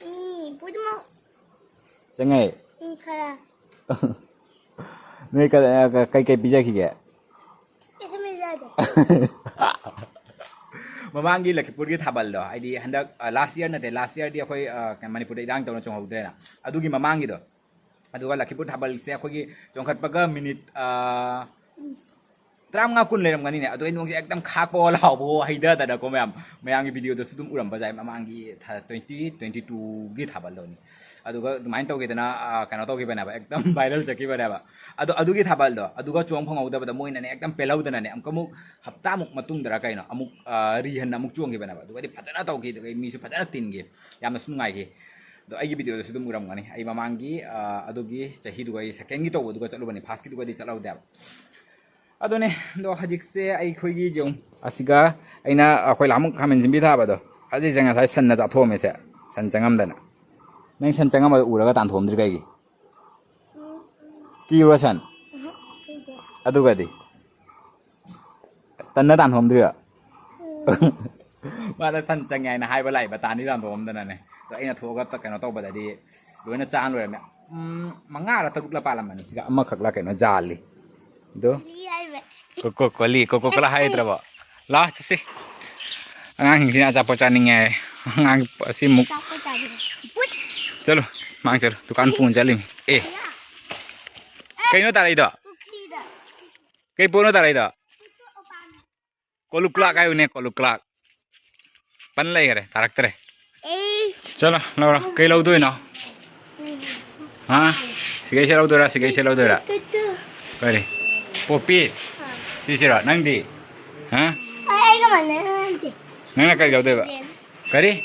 ꯃꯤ ꯄꯨꯝꯅꯃꯛ꯫ ꯆꯪꯉꯛꯑꯦ? ꯃꯤ ꯈꯔ꯫ ꯅꯣꯏ ꯀ-, ꯀ-, ꯀꯩꯀꯩ ꯄꯤꯖꯈꯤꯒꯦ? ꯀꯩꯁꯨ ꯄꯤꯖꯗꯦ꯫ ꯃꯃꯥꯡꯒꯤ ꯂꯈꯤꯄꯨꯔꯒꯤ ꯊꯥꯕꯜꯗꯣ, ꯍꯥꯏꯗꯤ ꯍꯟꯗꯛ, ꯑ, last year ꯅꯠꯇꯦ, last yearꯗꯤ ꯑꯩꯈꯣꯏ, ꯑ, ꯀꯩꯅꯣ, ꯃꯅꯤꯄꯨꯔꯗ ꯏꯔꯥꯡ ꯇꯧꯅ ꯆꯣꯡꯍꯧꯗ꯭ꯔꯦꯅ꯫ ꯑꯗꯨꯒꯤ ꯃꯃꯥꯡꯒꯤꯗꯣ, ꯑꯗꯨꯒ ꯂꯈꯤꯄꯨꯔ ꯊꯥꯕꯜꯁꯦ ꯑꯩꯈꯣꯏꯒꯤ ꯆꯣꯡꯈꯠꯄꯒ ꯃꯤꯅꯤꯠ ꯇꯔꯥꯃꯉꯥ ꯀꯨꯟ ꯂꯩꯔꯝꯒꯅꯤꯅꯦ꯫ ꯑꯗꯣ ꯑꯩ ꯅꯣꯡꯁꯦ ꯑꯦꯛꯗꯝ ꯈꯥꯛꯄ ꯂꯥꯎꯕ ꯍꯩꯊꯗꯅꯀꯣ ꯃꯌꯥꯝ, ꯃꯌꯥꯝꯒꯤ ꯚꯤꯗꯤꯑꯣꯗꯁꯨ ꯑꯗꯨꯝ ꯎꯔꯝꯕ ꯌꯥꯏ, ꯃꯃꯥꯡꯒꯤ ꯇ꯭ꯋꯦꯟꯇꯤ ꯇ꯭ꯋꯦꯟꯇꯤ ꯇꯨꯒꯤ ꯊꯥꯕꯜꯗꯣꯅꯤ꯫ ꯑꯗꯨꯒ ꯑꯗꯨꯃꯥꯏꯅ ꯇꯧꯒꯦꯗꯅ ꯀꯩꯅꯣ ꯇꯧꯈꯤꯕꯅꯦꯕ, ꯑꯦꯛꯗꯝ ꯚꯥꯏꯔꯦꯜ ꯆꯠꯈꯤꯕꯅꯦꯕ꯫ ꯑꯗꯣ ꯑꯗꯨꯒꯤ ꯊꯥꯕꯜꯗꯣ ꯑꯗꯨꯒ ꯆꯣꯡ ꯐꯪꯍꯧꯗꯕꯗ ꯃꯣꯏꯅꯅꯦ ꯑꯦꯛꯗꯝ ꯄꯦꯜꯍꯧꯗꯅꯅꯦ ꯑꯃꯨꯛꯀ ꯑꯃꯨꯛ ꯍꯞꯇꯥꯃꯨꯛ ꯃꯇꯨꯡꯗꯔ ꯀꯩꯅꯣ ꯑꯃꯨꯛ ꯔꯤꯍꯟ ꯑꯃꯨꯛ ꯆꯣꯡꯈꯤꯕꯅꯦꯕ꯫ ꯑꯗꯨꯒꯗꯤ ꯐꯖꯅ ꯇꯧꯈꯤ, ꯑꯗꯨꯒ ꯃꯤꯁꯨ ꯐꯖꯅ ꯇꯤꯟꯈꯤ, ꯌꯥꯝꯅꯁꯨ ꯅꯨꯡꯉꯥꯏꯈꯤ꯫ ꯑꯗꯣ ꯑꯩꯒꯤ ꯚꯤꯗꯤꯑꯣꯗꯁꯨ ꯑꯗꯨꯝ ꯎꯔꯝꯒꯅꯤ, ꯑꯩ ꯃꯃꯥꯡꯒꯤ ꯑꯗꯨꯒꯤ ꯆꯍꯤꯗꯨꯒ ꯑꯩ ꯁꯦꯀꯦꯟꯒꯤ ꯇꯧꯕꯗꯨꯒ ꯆꯠꯂꯨꯕꯅꯤ, ꯐꯥꯔꯁꯀꯤꯗꯨꯒꯗꯤ ꯆꯠꯍꯧꯗꯦꯕ꯫ ꯑꯗꯨꯅꯦ꯫ ꯑꯗꯣ ꯍꯧꯖꯤꯛꯁꯦ ꯑꯩꯈꯣꯏꯒꯤ ꯌꯦꯡꯉꯨ, ꯑꯁꯤꯒ ꯑꯩꯅ ꯑꯩꯈꯣꯏ ꯂꯥꯃꯨꯛ ꯈꯥꯃꯦꯟ ꯁꯤꯟꯕꯤ ꯊꯥꯕꯗꯣ, ꯑꯁꯤꯁꯦ ꯉꯁꯥꯏ ꯁꯟꯅ ꯆꯥꯊꯣꯛꯑꯝꯃꯦꯁꯦ꯫ ꯁꯟ ꯆꯪꯉꯝꯗꯅ꯫ ꯅꯪ ꯁꯟ ꯆꯪꯉꯝꯕꯗꯣ ꯎꯔꯒ ꯇꯥꯟꯊꯣꯛꯑꯝꯗ꯭ꯔꯤ ꯀꯩꯒꯤ? ꯀꯤꯕ꯭ꯔꯣ ꯁꯟ? ꯑꯗꯨꯒꯗꯤ ꯇꯟꯅ ꯇꯥꯟꯊꯣꯛꯑꯝꯗ꯭ꯔꯤꯕ? ꯃꯥꯅ ꯁꯟ ꯆꯪꯉꯦ ꯍꯥꯏꯅ ꯍꯥꯏꯕ ꯂꯥꯛꯏꯕ, ꯇꯥꯟꯗꯤ ꯇꯥꯟꯊꯣꯛꯑꯝꯗꯅꯅꯦ꯫ ꯑꯗꯣ ꯑꯩꯅ ꯊꯣꯛꯑꯒ ꯀꯩꯅꯣ ꯇꯧꯕꯗꯗꯤ ꯂꯣꯏꯅ ꯆꯥ ꯂꯣꯏꯔꯝꯃꯦ꯫ ꯎꯝ, ꯃꯉꯥꯔ ꯇꯔꯨꯛꯂ ꯄꯥꯜꯂꯝꯕꯅꯤ, ꯁꯤꯒ ꯑꯃꯈꯛꯂ ꯀꯩꯅꯣ ꯖꯥꯜꯂꯤ꯫ ꯑꯗꯣ ꯀꯣꯀꯣ ꯀꯣꯂꯤ, ꯀꯣꯀꯣ ꯀꯣꯂꯥ ꯍꯥꯏꯗ꯭ꯔꯕꯣ? ꯂꯥꯛꯑꯣ ꯆꯠꯁꯤ꯫ ꯑꯉꯥꯡꯁꯤꯡꯁꯤꯅ ꯑꯆꯥꯄꯣꯠ ꯆꯥꯅꯤꯡꯉꯦ ꯍꯥꯏ꯫ ꯑꯉꯥꯡ ꯑꯁꯤ ꯑꯃꯨꯛ ꯆꯠꯂꯨ, ꯃꯥꯡ ꯆꯠꯂꯨ, ꯗꯨꯀꯥꯟ ꯄꯨꯅ ꯆꯠꯂꯤꯃꯤ꯫ ꯑꯦ, ꯀꯩꯅꯣ ꯇꯥꯔꯛꯏꯗꯣ? ꯀꯩ ꯄꯣꯠꯅꯣ ꯇꯥꯔꯛꯏꯗꯣ? ꯀꯣꯂꯨ ꯀ꯭ꯂꯥꯛ ꯍꯥꯏꯌꯨꯅꯦ, ꯀꯣꯂꯨ ꯀ꯭ꯂꯥꯛ꯫ ꯄꯟ ꯂꯩꯈꯔꯦ, ꯇꯥꯔꯛꯇ꯭ꯔꯦ꯫ ꯆꯠꯂꯣ ꯂꯧꯔꯣ꯫ ꯀꯩ ꯂꯧꯗꯣꯏꯅꯣ? ꯍꯥ? ꯁꯤꯒꯩꯁꯦ ꯂꯧꯗꯣꯏꯔꯥ, ꯁꯤꯒꯩꯁꯦ ꯂꯧꯗꯣꯏꯔꯥ? ꯀꯔꯤ? ꯄꯣꯄꯤ? ꯁꯤꯁꯤꯔꯣ? ꯅꯪꯗꯤ? ꯍꯥ? ꯅꯪꯅ ꯀꯔꯤ ꯂꯧꯗꯣꯏꯕ? ꯀꯔꯤ?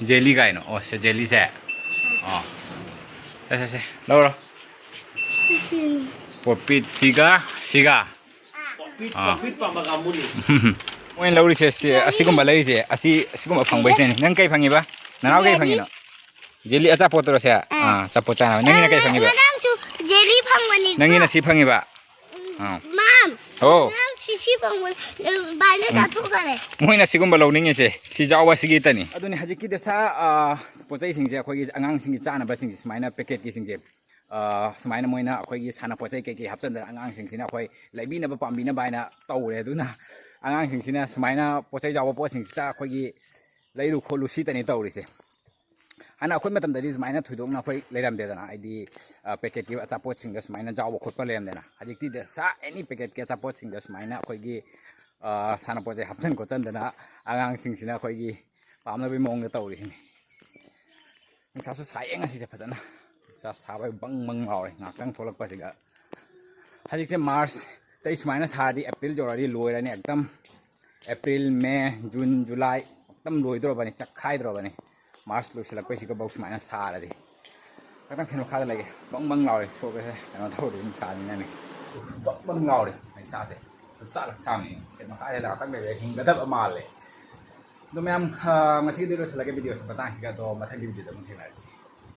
ꯖꯦꯂꯤ ꯀꯥꯏꯅꯣ? ꯑꯣ, ꯁꯦ ꯖꯦꯂꯤꯁꯦ? ꯑꯣ꯫ ꯁꯦ, ꯁꯦ, ꯁꯦ, ꯂꯧꯔꯣ꯫ ꯄꯣꯄꯤꯠ ꯁꯤꯒ, ꯁꯤꯒ꯫ ꯑꯥ꯫ ꯃꯣꯏꯅ ꯂꯧꯔꯤꯁꯦ, ꯁꯤ, ꯑꯁꯤꯒꯨꯝꯕ ꯂꯩꯔꯤꯁꯦ, ꯑꯁꯤ, ꯑꯁꯤꯒꯨꯝꯕ ꯐꯪꯕꯩꯁꯤꯅꯅꯤ꯫ ꯅꯪ ꯀꯩ ꯐꯪꯉꯤꯕ? ꯅꯅꯥꯎ ꯀꯩ ꯐꯪꯉꯤꯅꯣ? ꯖꯦꯂꯤ ꯑꯆꯥꯄꯣꯠꯇꯨꯔꯣ ꯁꯦ? ꯑꯥ꯫ ꯑꯥ, ꯑꯆꯥꯄꯣꯠ ꯆꯥꯅꯕ꯫ ꯅꯪꯒꯤꯅ ꯀꯩ ꯐꯪꯉꯤꯕ? ꯉꯔꯥꯡꯁꯨ ꯖꯦꯂꯤ ꯐꯪꯕꯅꯤꯀꯣ꯫ ꯅꯪꯒꯤꯅ ꯁꯤ ꯐꯪꯉꯤꯕ? ꯎꯝ꯫ ꯑꯥ꯫ ꯃꯥꯝ꯫ ꯑꯣ꯫ ꯉꯔꯥꯡ ꯁꯤ, ꯁꯤ ꯐꯪꯕ, ꯎꯝ, ꯚꯥꯏꯅ ꯎꯝ꯫ ꯆꯥꯊꯣꯛꯈꯔꯦ꯫ ꯃꯣꯏꯅ ꯁꯤꯒꯨꯝꯕ ꯂꯧꯅꯤꯡꯉꯤꯁꯦ, ꯁꯤ ꯌꯥꯎꯕ ꯁꯤꯒꯤꯇꯅꯤ꯫ ꯑꯗꯨꯅꯤ ꯍꯧꯖꯤꯛꯀꯤ ꯗꯁꯥ, ꯑꯥ, ꯄꯣꯠ ꯆꯩꯁꯤꯡꯁꯦ, ꯑꯩꯈꯣꯏꯒꯤ ꯑꯉꯥꯡꯁꯤꯡꯒꯤ ꯆꯥꯅꯕꯁꯤꯡꯁꯦ, ꯁꯨꯃꯥꯏꯅ ꯄꯦꯀꯦꯠꯀꯤꯁꯤꯡꯁꯦ, ꯑꯥ, ꯁꯨꯃꯥꯏꯅ ꯃꯣꯏꯅ ꯑꯩꯈꯣꯏꯒꯤ ꯁꯥꯟꯅꯄꯣꯠ ꯆꯩ ꯀꯩꯀꯩ ꯍꯥꯞꯆꯤꯟꯗꯅ ꯑꯉꯥꯡꯁꯤꯡꯁꯤꯅ ꯑꯩꯈꯣꯏ ꯂꯩꯕꯤꯅꯕ ꯄꯥꯝꯕꯤꯅꯕ ꯍꯥꯏꯅ ꯇꯧꯔꯦ꯫ ꯑꯗꯨꯅ ꯑꯉꯥꯡꯁꯤꯡꯁꯤꯅ ꯁꯨꯃꯥꯏꯅ ꯄꯣꯠ ꯆꯩ ꯌꯥꯎꯕ ꯄꯣꯠꯁꯤꯡꯁꯤꯗ ꯑꯩꯈꯣꯏꯒꯤ ꯂꯩꯔꯨ ꯈꯣꯠꯂꯨ ꯁꯤꯇꯅꯤ ꯇꯧꯔꯤꯁꯦ꯫ ꯑꯅ ꯑꯩꯈꯣꯏ ꯃꯇꯝꯗꯗꯤ ꯁꯨꯃꯥꯏꯅ ꯊꯣꯏꯗꯣꯛꯅ ꯑꯩꯈꯣꯏ ꯂꯩꯔꯝꯗꯦꯗꯅ, ꯍꯥꯏꯗꯤ ꯄꯦꯀꯦꯠꯀꯤ ꯑꯆꯥꯄꯣꯠꯁꯤꯡꯗ ꯁꯨꯃꯥꯏꯅ ꯌꯥꯎꯕ ꯈꯣꯠꯄ ꯂꯩꯔꯝꯗꯦꯅ꯫ ꯍꯧꯖꯤꯛꯇꯤ ꯗꯁꯥ ꯑꯦꯅꯤ ꯄꯦꯀꯦꯠꯀꯤ ꯑꯆꯥꯄꯣꯠꯁꯤꯡꯗ ꯁꯨꯃꯥꯏꯅ ꯑꯩꯈꯣꯏꯒꯤ ꯁꯥꯟꯅꯄꯣꯠꯁꯦ ꯍꯥꯞꯆꯤꯟ ꯈꯣꯠꯆꯤꯟꯗꯅ ꯑꯉꯥꯡꯁꯤꯡꯁꯤꯅ ꯑꯩꯈꯣꯏꯒꯤ ꯄꯥꯝꯅꯕꯒꯤ ꯃꯑꯣꯡꯗ ꯇꯧꯔꯤꯁꯤꯅꯤ꯫ ꯅꯨꯡꯁꯥꯁꯨ ꯁꯥꯏꯌꯦ ꯉꯁꯤꯁꯦ ꯐꯖꯅ꯫ ꯅꯨꯡꯁꯥ ꯁꯥꯕ ꯕꯪ ꯕꯪ ꯂꯥꯎꯔꯦ ꯉꯥꯏꯍꯥꯛꯇꯪ ꯊꯣꯛꯂꯛꯄꯁꯤꯒ꯫ ꯍꯧꯖꯤꯛꯁꯦ ꯃꯥꯔꯁꯇꯩ ꯁꯨꯃꯥꯏꯅ ꯁꯥꯔꯗꯤ ꯑꯦꯄ꯭ꯔꯤꯜ ꯌꯧꯔꯛꯑꯗꯤ ꯂꯣꯏꯔꯅꯤ ꯑꯦꯛꯗꯝ꯫ ꯑꯦꯄ꯭ꯔꯤꯜ, ꯃꯦ, ꯖꯨꯟ, ꯖꯨꯂꯥꯏ ꯑꯦꯛꯗꯝ ꯂꯣꯏꯗꯧꯔꯕꯅꯤ, ꯆꯠꯈꯥꯏꯗꯧꯔꯕꯅꯤ꯫ ꯃꯥꯔꯁ ꯂꯣꯏꯁꯤꯜꯂꯛꯄꯩꯁꯤꯒꯐꯥꯎ ꯁꯨꯃꯥꯏꯅ ꯁꯥꯔꯗꯤ꯫ ꯉꯥꯛꯇꯪ ꯐꯦꯟ ꯃꯈꯥꯗ ꯂꯩꯒꯦ꯫ ꯕꯪ ꯕꯪ ꯂꯥꯎꯔꯦ ꯁꯣꯛꯁꯦ, ꯀꯩꯅꯣ ꯇꯧꯔꯗꯤ ꯑꯗꯨꯝ ꯁꯥꯅꯤꯡꯉꯅꯤ꯫ ꯕꯪ ꯕꯪ ꯂꯥꯎꯔꯦ ꯏꯁꯥꯁꯦ꯫ ꯆꯥꯛ ꯁꯥꯡꯉꯤ ꯐꯦꯟ ꯃꯈꯥꯗ ꯉꯥꯛꯇꯪ ꯂꯩꯕ ꯍꯤꯡꯒꯗꯕ ꯃꯥꯜꯂꯦ꯫ ꯑꯗꯣ ꯃꯌꯥꯝ, ꯉꯁꯤꯒꯤꯗꯤ ꯂꯣꯏꯁꯤꯜꯂꯒꯦ ꯚꯤꯗꯤꯑꯣꯁꯦ ꯃꯇꯥꯡꯁꯤꯒ꯫ ꯑꯗꯣ ꯃꯊꯪꯒꯤ ꯚꯤꯗꯤꯑꯣꯗ ꯑꯃꯨꯛ ꯊꯦꯡꯅꯔꯁꯤ꯫